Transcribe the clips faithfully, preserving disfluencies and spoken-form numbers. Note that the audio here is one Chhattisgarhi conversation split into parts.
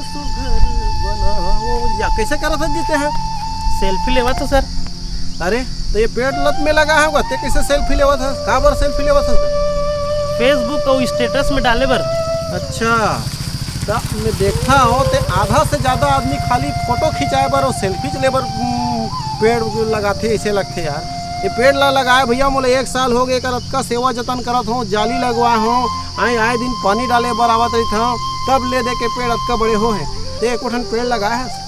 सुघर बनाओ। या कैसे करत हस जी तें? सेल्फी लेवत हँव सर। अरे, त ये पेड़ लत में लगा हस, ते कैसे सेल्फी लेवत हस? काबर सेल्फी लेवत हस? Facebook अउ स्टेटस में डाले बर। अच्छा, त मैं देखत हँव ते आधा से ज्यादा आदमी खाली फोटो खिंचाए बर अउ सेल्फीच ले बर, हम्म, पेड़ लगाथे, ऐसे लगथे यार। ये पेड़ ला लगाए भैया, मोला एक साल हो गे, एकर अतका सेवा जतन करत हँव, जाली लगवाए हँव, आए, आए दिन पानी डाले बर आवत रहिथँव, तब ले दे के पेड़ अतका बड़े हो हे। ते एको ठन पेड़ लगाए हस?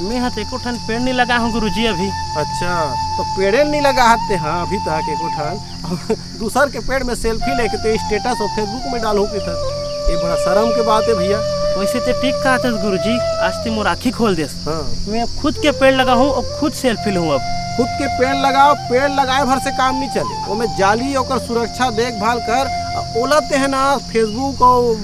मैं ह त एको ठन पेड़ नइ लगाए हँव गुरुजी अभी। अच्छा, त पेड़े नइ लगाए हस ते, हाँ, अभी तक एको ठन। दूसर के पेड़ में सेल्फी लेके ते स्टेटस अउ Facebook में डालहूँ कहिथस। ये बड़ा शर्म के बात हे भैया। वैसे ते ठीक कहत हस गुरुजी, आज ते मोर आँखी खोल देस। हाँ। मैं अब खुद के पेड़ लगाहूँ अउ खुद सेल्फी लूँ अब। खुद के पेड़ लगाओ, पेड़ लगाए भर से काम नइ चले, ओमे जाली, ओकर सुरक्षा, देखभाल कर। अउ ओला तें ह ना Facebook अउ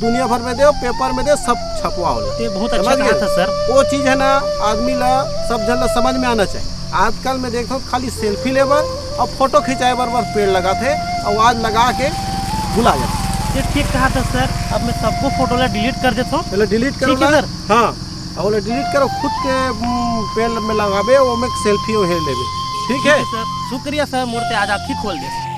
दुनिया भर में दे, पेपर में दे, सब छपवा ओला। ते बहुत अच्छा समझ कहत हस सर। वो चीज हे ना, आदमी ला, सब झन ला समझ में आना चाहिए। आजकल मैं देखत हँव खाली सेल्फी ले बर अउ फोटो खिंचाए बर बस पेड़ लगाथे अउ आज लगा के भुला जाथे। ते ठीक कहत हस सर, अब मैं सबको फोटो ला डिलीट कर देथँव। पहले डिलीट करो ठीक हे ना। सर। हाँ, अउ ओला डिलीट करो, खुद के, हम्म, पेड़ में लगाबे, ओमे सेल्फी ओहे लेबे। ठीक हे? ठीक हे सर, शुक्रिया सर, मोर ते आज आँखी खोल देस।